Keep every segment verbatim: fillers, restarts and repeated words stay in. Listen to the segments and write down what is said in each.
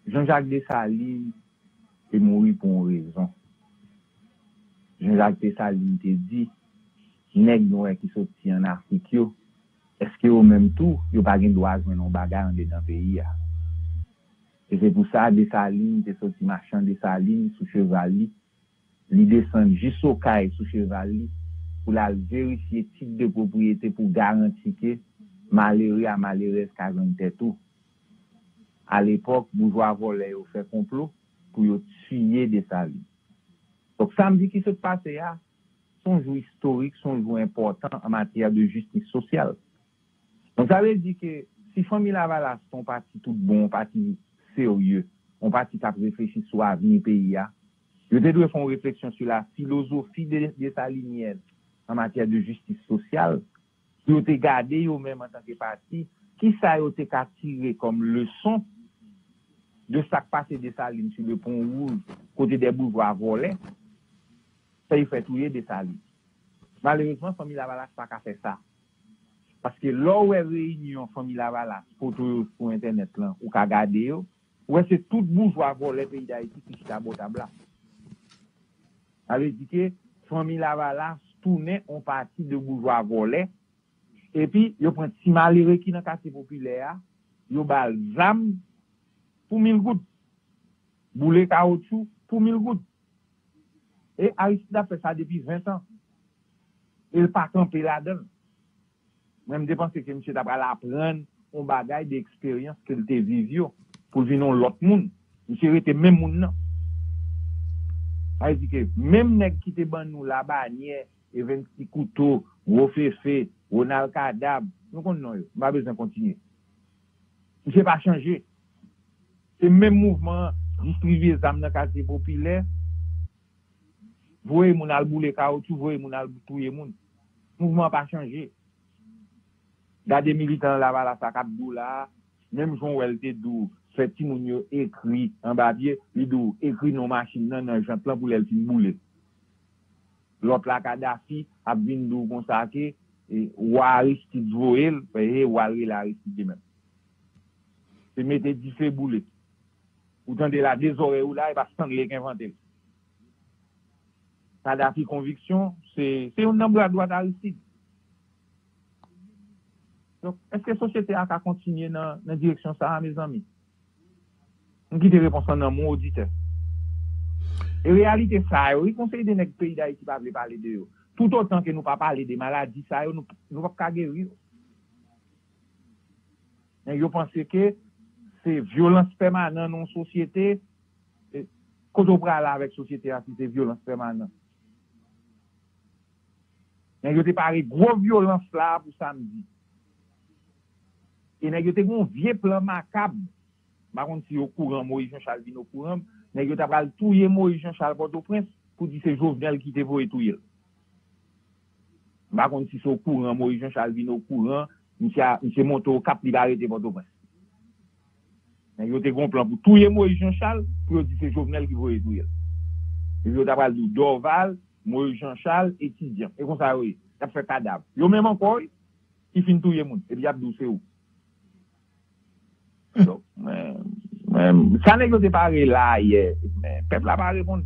Jean-Jacques Dessalines te mouri pou yon rezon. Jean-Jacques Dessalines te di, nèg nwè ki soti ann Afrik yo, èske yo menm tou, yo pa gen dwa jwenn yon bagay anndedan peyi a? E se pou sa Dessalines te soti machan Dessalines sou cheval li, li desann jis Okay sou cheval li pou l al verifye tit de pwopriyete pou garanti ke malere a malerèz ka jwenn tèt ou. Alepòk, boujwa vòlè yo fè konplo pou yo tiye Dessalines. Donk, samdi ki sot pase a, se yon jou istorik, se yon jou enpòtan an matyè de jistis sosyal. Donk, sa vle di ke si Fanmi Lavalas se yon pati tout bon, yon pati serye, yon pati k ap reflechi sou avni peyi a, yo te dwe fè yon refleksyon sou la filozofi de, desalinyèn an matyè de jistis sosyal, si yo te gade yo menm antanke pati, kisa yo te ka tire kòm leson de sa k pase Desalin sou le pon wouj, kote de boujwa vòlè, sa yo fè touye Desalin. Malerezman, Fanmi Lavalas pa ka fè sa. Paske lè w wè reyinyon Fanmi Lavalas, foto yo sou entènèt lan, ou ka gade yo, ou wè se tout boujwa vòlè peyi Dayiti ki chita bò tab la. Sa vle di ke Fanmi Lavalas tounen yon pati de boujwa vòlè, epi yo pran ti malere ki nan katye popilè a, yo ba l zam pou mil goud, boule kawotchou pou mil goud. E Aristide ap fè sa depi ven tan. E l pa kanpe ladan l. Mwen, m te panse ke misye ta pral aprann yon bagay de eksperyans ke l te viv yo pou l vin yon lòt moun. Misye rete menm moun nan. Sa vle di ke menm nèg ki te ban nou Labanyè, Evens Ti Kouto, Gwo Fefe, Ronald Kadab, nou konn non yo. M pa bezwen kontinye. Misye pa chanje. Se menm mouvman an, distribye zam nan katye popilè, voye moun al boule kawotchou, voye moun al touye moun. Mouvman an pa chanje. Gade militan Lavalas la k ap di w la a, menm jan w wè l te di w, fè timoun yo ekri anba pye, li di w ekri non machin nan nan jant lan pou lè l fin boule l. Lòt la, Kadafi, ap vin di w konsa ke e, wa Aristide voye l, e, wa l rele Aristide li menm. Se mete dife boule. Ou tande la, de zòrèy ou la, e pa Stanley k envante l. Kadafi konviksyon, se, se youn nan bra dwat Aristide. Donk, èske sosyete a ka kontinye nan, nan direksyon sa a, mezanmi? M kite repons lan nan men w, oditè. E reyalite sa yo, wi, gon seri de nèg peyi Dayiti pa vle pale de yo. Toutotan ke nou pa pale de maladi sa yo, nou, nou p ap ka geri yo. Men yo panse ke se vyolans pèmanan nan yon sosyete. E kote w prale avèk sosyete a si se vyolans pèmanan? Nèg yo te pare gwo vyolans la pou samdi. E nèg yo te gen yon vye plan makab. M pa konn si okouran, Moïse Jean Charles vin okouran. Nèg yo ta pral touye Moïse Jean Charles Pòtoprens pou di se Jovenel ki te voye touye l. M pa konn si se okouran, Moïse Jean Charles vin okouran, misye a, misye monte Okap, li pa rete Pòtoprens. Nèg yo te gen yon plan pou touye Moïse Jean Charles, pou yo di se Jovenel ki voye touye l. Epi yo ta pral di w Dorval, Moïse Jean Charles, etidyan. E konsa yo ye. Y ap fè kadav. Yo menm ankò, wi, ki fin touye moun. Epi y ap di w se ou. Donk, men, men, sa nèg yo te pare la yè, men pèp la pa reponn.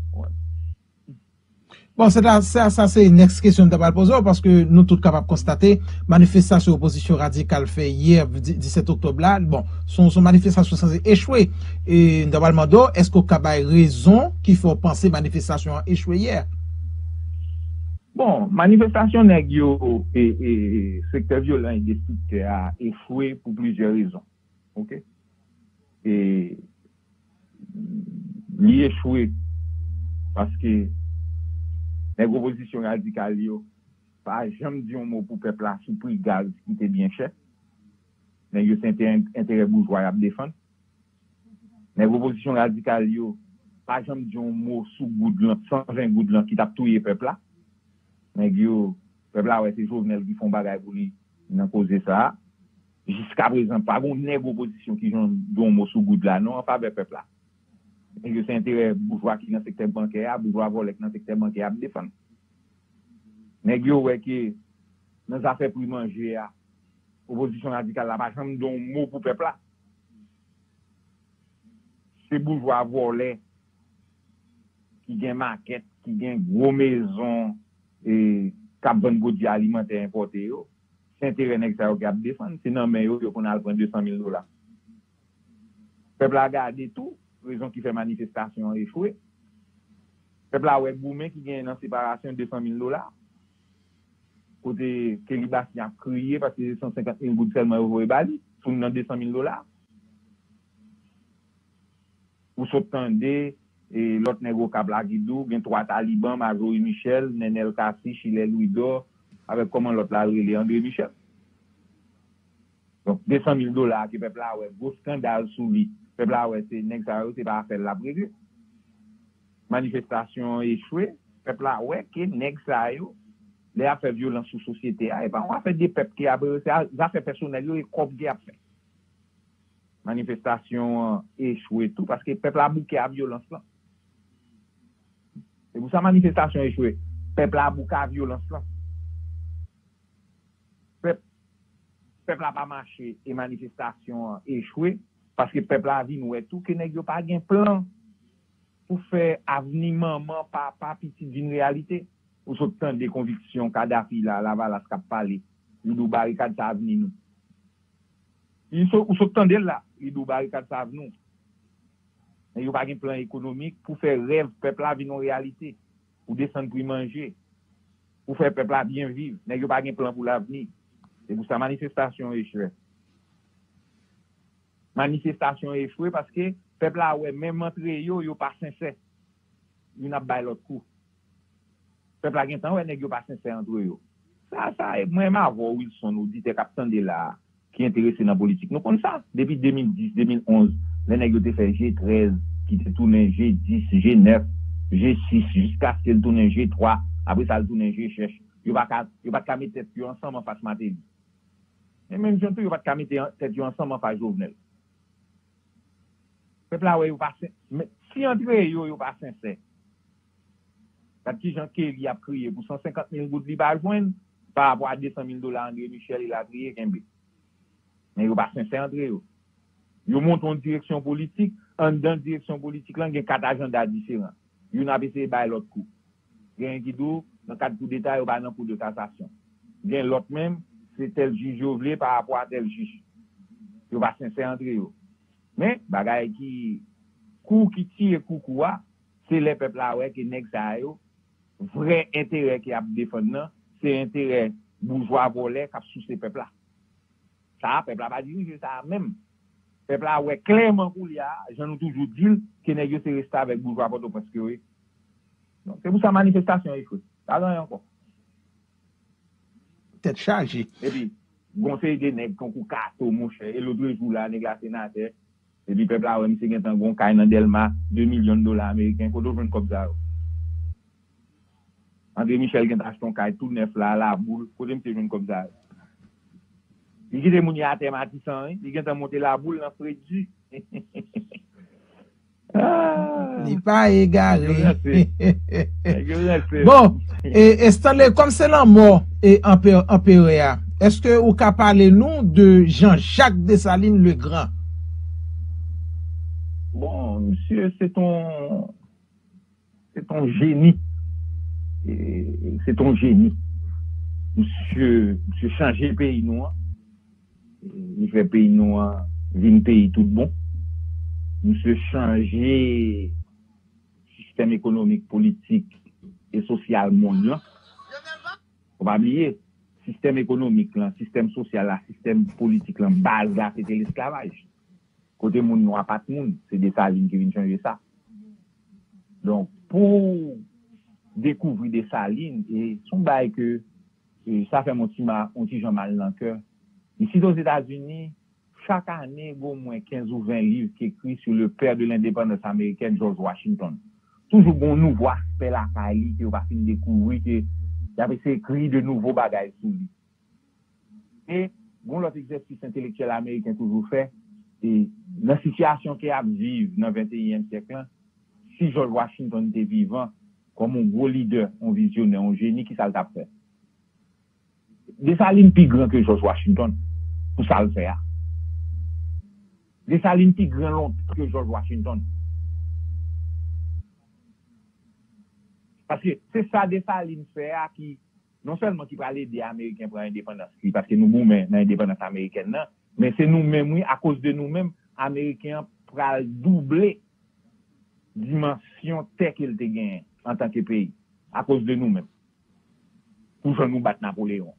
Bon, se ta, sa, sa se next kesyon m ta pral poze w, paske nou tout kapab konstate manifestasyon opozisyon radikal fè yè, di-, disèt oktòb la, bon, se yon, se yon manifestasyon sanse echwe. E m ta pral mande w, èske w ka bay rezon ki fè w panse manifestasyon an echwe yè? Bon, manifestasyon nèg yo, e, e, sektè vyolan e destriktè a echwe pou plizyè rezon. Oke? E li echwe paske nèg opozisyon radikal yo pa janm di yon mo pou pèp la sou pri gaz ki te byen chè. Nèg yo se enterè, enterè boujwa y ap defann. Nèg opozisyon radikal yo pa janm di yon mo sou goud lan, san ven goud lan ki t ap touye pèp la. Nèg yo, pèp la wè se Jovenel ki fè yon bagay pou li nan koze sa a. Jiskaprezan, pa gen yon nèg opozisyon ki janm di yon mo sou goud la non, an favè pèp la. Nèg yo se enterè boujwa ki nan sektè bankè a, boujwa vòlè ki nan sektè bankè a ap defann. Nèg yo wè ke nan zafè pri manje a, opozisyon radikal la pa janm di yon mo pou pèp la. Se boujwa vòlè ki gen makèt, ki gen gwo mezon, e, k ap vann pwodui alimantè enpòte yo. Se enterè nèg sa yo k ap defann. Se nan men yo yo konn al pran de san mil dola. Pèp la gade tou rezon ki fè manifestasyon an echwe. Pèp la wè goumen ki genyen nan separasyon de san mil dola. Kote Kelly Bastien ap kriye paske se san senkant mil goud sèlman yo voye ba li, sou nan de san mil dola. Ou sot tande, e, lòt nèg Okap la ki di w gen twa taliban, Marjorie Michel, Nenel Cassy, Chilè Louidor, avèk kòman lòt la rele, André Michel. Donk, de san mil dola ke pèp la wè, gwo eskandal sou li. Pèp la wè se nèg sa yo, se pa afè l l ap regle. Manifestasyon an echwe, pèp la wè ke nèg sa yo, lè y ap fè vyolans sou sosyete a, e pa yon afè de pèp ke y ap, se a- zafè pèsonèl yo, e kòb ke y ap fè. Manifestasyon an echwe tou, paske pèp la bouke a vyolans lan. Se pou sa manifestasyon echwe. Pèp la bouke a vyolans lan. Pèp, pèp la pa mache e manifestasyon an echwe, paske pèp la vin wè tou ke nèg yo pa gen plan pou fè avni manman, papa, pitit vin reyalite. Ou sot tande konviksyon Kadafi la, Lavalas k ap pale. Li di w barikad sa avni nou. Li so- ou sot tande l la, li di w barikad sa avni w. Men yo pa gen plan ekonomik pou fè rèv pèp la vin yon reyalite. Pou desann pri manje. Pou fè pèp la byen viv. Nèg yo pa gen plan pou lavni. Se pou sa manifestasyon echwe. Manifestasyon echwe paske pèp la wè menm antre yo, yo pa sensè. Youn ap bay lòt kou. Pèp la gentan wè nèg yo pa sensè antre yo. Sa, sa, mwen menm avè w, Wilson, oditè k ap tande la a, ki enterese nan politik. Nou konn sa. Depi de mil dis, de mil onz, lè nèg yo te fè G trèz, ki te tounen G dis, G nèf, G sis, jiskaske l tounen G twa, apre sa l tounen G chèch. Yo pa ka, yo pa t ka met tèt yo ansanm anfas Martelly. E menm jan tou, yo pa t ka mete an- tèt yo ansanm anfas Jovenel. Pèp la wè yo pa sen- men si antre yo, yo pa sensè. Gad kijan Kelly ap kriye pou san senkant mil goud li pa jwenn, pa rapò a de san mil dola André Michel e latriye kenbe. Men yo pa sensè antre yo. Yo monte yon direksyon politik, anndan direksyon politik lan gen kat ajanda diferan. Youn ap eseye bay lòt kou. Genyen ki di w, nan kad koudeta, yo pa nan kou de kasasyon. Gen lòt menm, se tèl jij yo vle pa rapò a tèl jij. Yo pa sensè antre yo. Men, bagay ki, kou ki tiye koukou a, se lè pèp la wè ke nèg sa yo, vrè enterè ke y ap defann nan, se enterè boujwa vòlè k ap souse pèp la. Sa a, pèp la pa dirije sa a menm. Pèp la wè klèman koulye a, jan nou toujou di l, ke nèg yo se restavèk boujwa Pòtoprens ke yo ye. Donk, se pou sa manifestasyon echwe. Pa gen anyen ankò. Tèt chaje. Epi, gon seri de nèg tankou Kato, monchè, e lòt jou la, nèg la senatè, epi pèp la wè misye gentan gon kay nan Dèlma, de milyon dola ameriken, kote w jwenn kòb sa yo? André Michel gentan achte yon kay tou nèf la, Laboul, kote misye jwenn kòb sa yo? Li kite moun yo atè Matisan, wi, li gentan monte Laboul nan Fredi. Li pa egare. Bon, e Stanley, kòm se lanmò e anperè a, èske ou ka pale nou de Jean-Jacques Dessalines le Grand? Bon, misye se ton se ton jeni. Se ton jeni. Misye, misye chanje peyi nou an. Li fè peyi nou an vin peyi tout bon. Misye chanje sistèm ekonomik, politik e sosyal monn lan. Fò pa bliye, sistèm ekonomik lan, sistèm sosyal la, sistèm politik lan, baz la se te lesklavaj. Kote moun nwa pa t moun, se Desalin ki vin chanje sa. Donk, pou dekouvri Desalin, e se yon bagay ke e sa fè m yon ti, ma, yon ti jan mal nan kè. Isit Ozetazini, chak ane, gen omwen kenz ou ven liv ki ekri sou le père de l'indépendance américaine, George Washington. Toujou gen yon nouvo aspè lakay li ke yo pa fin dekouvri, ke y ap eseye ekri de nouvo bagay sou li. E gen yon lòt egzèsis entelektyèl ameriken toujou fè, e nan sitiyasyon ke y ap viv nan venteyinyèm syèk lan, si George Washington te vivan, kòm yon gwo lidè, yon vizyonè, yon jeni, kisa l t ap fè? Desalin pi gran ke George Washington pou sa l fè a. Desalin pi gran lontan ke George Washington. Paske se sa Desalin fè a ki, non sèlman ki pral ede Ameriken pran endepandans li, paske nou goumen nan endepandans amerikèn nan, men se nou menm, wi, akoz de nou menm, Ameriken an pral double dimansyon tè ke l te genyen antanke peyi, akoz de nou menm, pou jan nou bat Napoleyon.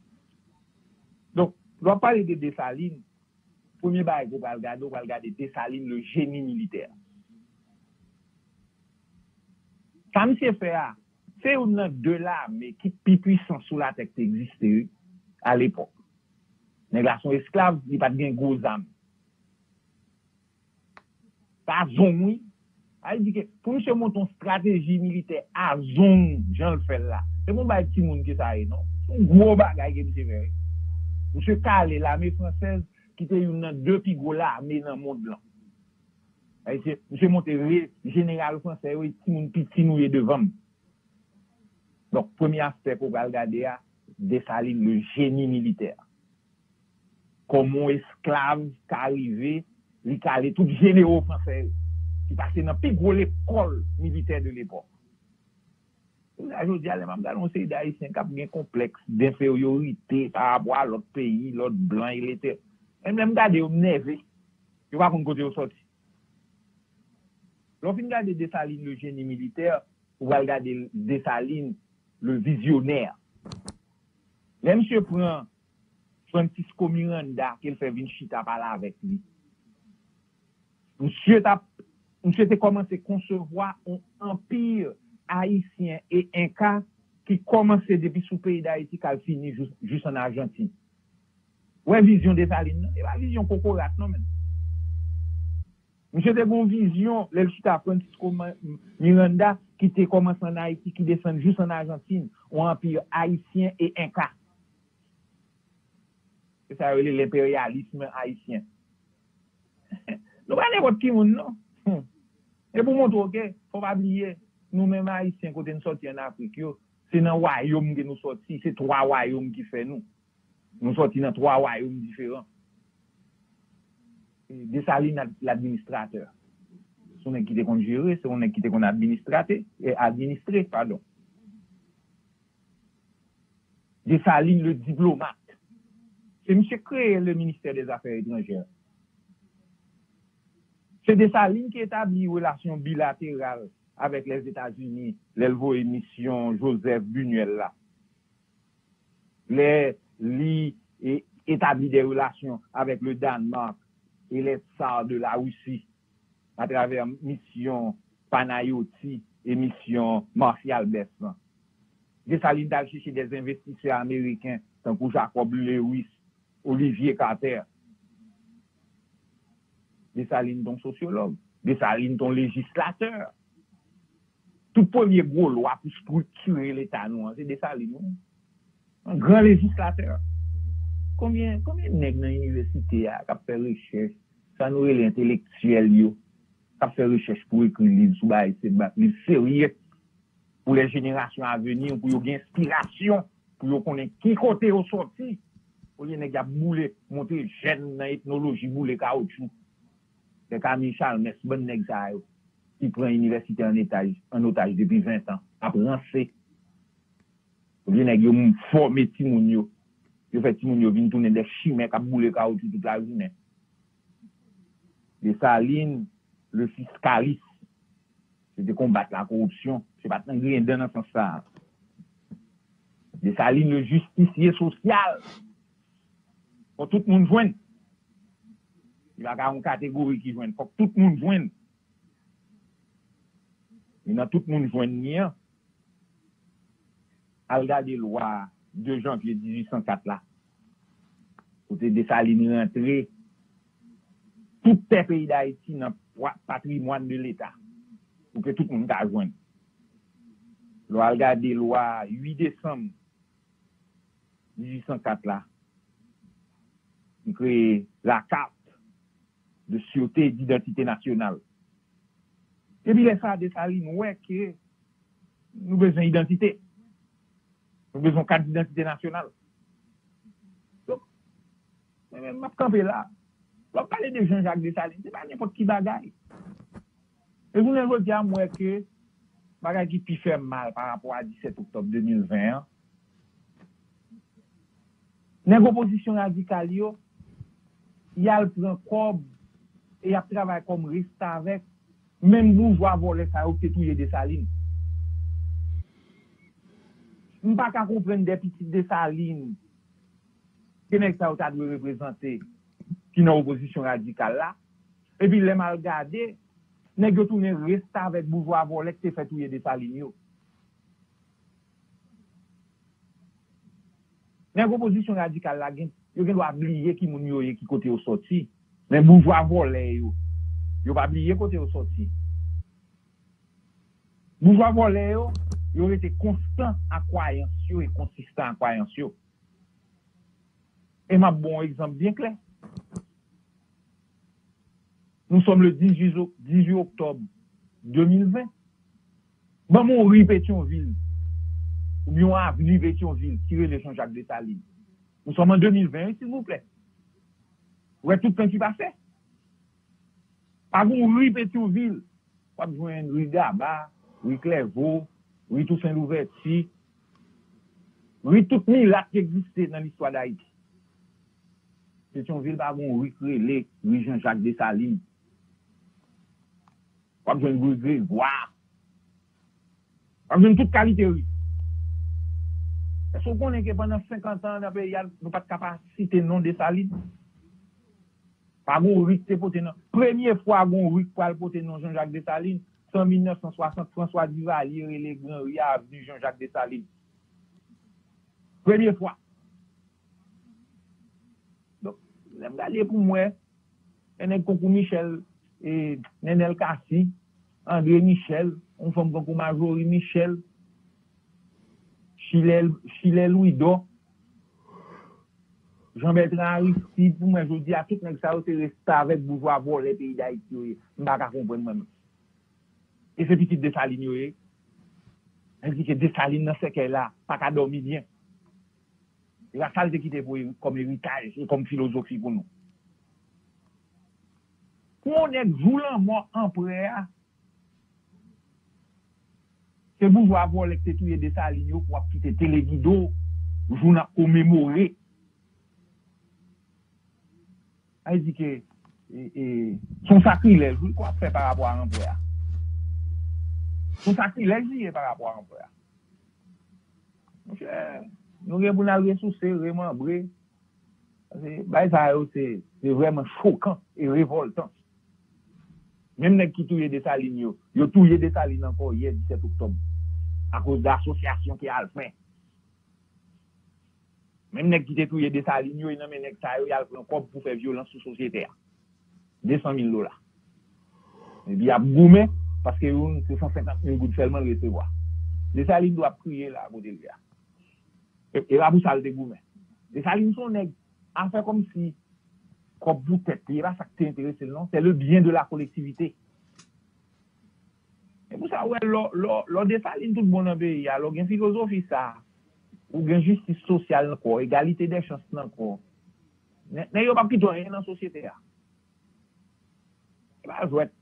Donk, lè w ap pale de Desalin, premye bagay ke w pral gade, w pral gade Desalin, le génie militaire. Sa misye fè a, se youn nan de lame ki pi pwisan sou latè ki te egziste, wi, alepòk. Nèg la se yon esklav, li pa t gen gwo zam. Sa zong, wi. Sa vle di ke pou misye monte yon estrateji militè a zong, jan l fè l la, se pa yon bagay timoun ke sa ye, non. Se yon gwo bagay ke misye fè, wi. Misye kale lame fransèz, ki te youn nan de pi gwo lame nan mond lan. Sa vle di, misye monte re-, jeneral fransè yo, e timoun piti nou ye devan m. Donk, premye aspè ke w pral gade a, Desalin, le génie militaire. Kòman yon esklav ka rive, li kale tout jenero fransè yo, ki pase nan pi gwo lekòl militè de lepòk. Jounen jodi a, lè m ap gade yon seri d Ayisyen k ap gen konplèks denferyorite pa rapò a lòt peyi, lòt blan, etsetera. Menm lè m gade yo, m nève. Yo pa konn kote yo sòti. Lè w fin gade Desalin, le génie militaire, ou pral gade Desalin, le visionnaire. Lè misye pran Francisco Miranda, ke l fè vin chita pale avèk li, misye t ap, misye te kòmanse konsevwa yon anpi ayisyen e enka ki kòmanse depi sou peyi Dayiti, k al fini jis, jis ann Ajantin. Ou wè vizyon Desalin nan? E pa vizyon kokorat, non, menm. Misye te gen yon vizyon, lè l chita Francisco Ma-, Miranda, ki te kòmanse ann Ayiti, ki desann jis ann Ajantin, yon anpi ayisyen e enka. Se sa yo rele lenperyalism ayisyen. Nou pa nenpòt ki moun, non. Hmm. E pou montre w ke, fò w pa bliye, nou menm Ayisyen, kote n sòti ann Afrik yo, se nan wayòm ke nou sòti, se twa wayòm ki fè nou. Nou sòti nan twa wayòm diferan. Desalin, ad-, ladministratè. Se yon nèg ki te konn jere, se yon nèg ki te konn administrate, e administre, padon. Desalin, le diplomate. Se misye kreye le ministère des Affaires étrangères. Se Desalin ki etabli relasyon bilateral avèk Lèzetazini, lè l voye misyon Joseph Buñuel la. Lè li e-, etabli de relasyon avèk le Danemark e les tsars de la Russie, atravè misyon Panayoti e misyon Marshall Best lan. Desalin t al chèche de envestisè ameriken, tankou Jacob Lewis, Olivier Carter. Desalin t on sosyològ. Desalin t on lejislatè. Tout premye gwo lwa pou estriktire Leta nou an, se Desalin, wi. On gran lejislatè. Konbyen, konbyen nèg nan inivèsite a k ap fè rechèch, sa nou rele entelektyèl yo, k ap fè rechèch pou ekri liv sou bagay, se ba-, liv serye, pou lè jenerasyon a vini, pou yo gen enspirasyon, pou yo konnen ki kote yo sòti, olye nèg y ap boule, montre jèn nan etnoloji boule kawotchou. Lè Camille Chalmers, bann nèg sa yo, ki pran inivèsite an etaj, an otaj depi ven tan, ap ranse. Olye nèg yo m-, fòme timoun yo, yo fè timoun yo vin tounen de chimè k ap boule kawotchou tout lajounen. Desalin, le fiscaliste, se te konbat lakoripsyon, se pa t nan griyen dan nan sans sa a. Desalin, le justicier social. Fò tout moun jwenn. Li pa ka yon kategori ki jwenn, fòk tout moun jwenn. E nan tout moun jwenn li an, al gade lwa de janvye dizuit san kat la. Kote Desalin rantre tout tè peyi Dayiti nan pwa-, patrimwàn de Leta. Pou ke tout moun ka jwenn. Lè w al gade lwa uit desanm dizuit san kat la, li kreye la carte de sûreté et d'identité nationale. Depi lè sa a, Desalin wè ke nou bezwen idantite. Nou bezwen kat didantite nasyonal. Donk, mwen menm, m ap kanpe la. Lè w ap pale de Jean Jacques Dessalines, se pa nenpòt ki bagay. E jounen jodi a, m wè ke Bagay ki pi fè m mal pa rapò a disèt oktòb de mil ven an, nèg opozisyon radikal yo, y al pran kòb e y ap travay kòm restavèk menm boujwa vòlè sa yo ki te touye Desalin. M pa ka konprann de pitit Desalin ke nèg sa yo ta dwe reprezante ki nan opozisyon radikal la. Epi lè m al gade, nèg yo tounen restavèk boujwa vòlè ki te fè touye Desalin yo. Nèg opozisyon radikal la gen, yo gen dwa bliye ki moun yo ye, ki kote yo sòti. Men boujwa vòlè yo, yo pa bliye kote yo sòti. Boujwa vòlè yo, yo rete konstan a kwayans yo e konsistan a kwayans yo. E m ap ba w yon egzanp byen klè. Nous sommes le dix-huit o-, dix-huit octobre deux mille vingt. Ban m yon ri Petyonvil, oubyen yon avni Petyonvil ki rele Jean-Jacques Dessalines. Nous sommes en deux mille vingt, wi, silvouplè. Ou wè tout tan ki pase? Pa gen yon ri Petyonvil. W ap jwenn ri Gaba, ri Klèvo, ri Tousen Louvèti, ri tout milat ki egziste nan listwa Dayiti. Petyonvil pa gen yon ri k rele ri Jean-Jacques Dessalines. W ap jwenn ri Gregwa. W ap jwenn tout kalite ri. Èske w konnen ke pandan senkant an nan peyi a, nou pa t ka pa site non Desalin? Pa gen yon ri k te pote non. Premye fwa gen yon ri k pral pote non Jean-Jacques Dessalines, se an mil nèf san swasant, François Duvalier rele Gran Ri a Avni Jean-Jacques Dessalines. Premye fwa. Donk, lè m gade pou m wè, gen nèg tankou Michel, e, Nenel Cassy, André Michel, yon fanm tankou Marjorie Michel, Chilè, Chilè Louidor, Jean Bertrand Aristide, pou mwen, jodi a, tout nèg sa yo se restavèk boujwa vòlè peyi Dayiti yo ye. M pa ka konprann mwen menm. E se pitit Desalin yo ye. Sa vle di ke Desalin nan sèkèy la, pa ka dòmi byen. E pa sa l te kite pou eri-, kòm eritaj e kòm filozofi pou nou. Pou yon nèg jou lanmò anprè a, se boujwa vòlè ki te touye Desalin yo pou w ap kite telegido jou n ap komemore. Sa vle di ke, e, e, se yon sakrilèj, wi, ke w ap fè pa rapò a anprè a. Se yon sakrilèj li ye pa rapò a anprè a. Monchè, nou gen pou n al resouse, remanbre. Paske bagay sa yo, se, se vrèman chokan e revòltan. Menm nèg ki touye Desalin yo, yo touye Desalin ankò yè disèt oktòb, akoz de asosyasyon ke y al fè. Menm nèg ki te touye Desalin yo, e nan men nèg sa yo, y al pran kòb pou fè vyolans sou sosyete a. De san mil dola. Epi y ap goumen, paske youn, se san senkant mil goud sèlman l resevwa. Desalin dwe ap kriye la, kote l ye a. E, e pa pou sa l te goumen. Desalin se yon nèg, afè kòmsi kòb pou tèt li, e pa sa k te enterese l, non. C'est le bien de la collectivité. E pou sa, ou wè, lè, lè, lè Desalin tout bon nan peyi a, lè w gen filozofi sa, ou gen jistis sosyal nan kò, egalite dè chans nan kò, nè-, nèg yo p ap kite w anyen nan sosyete a. E pa jwèt.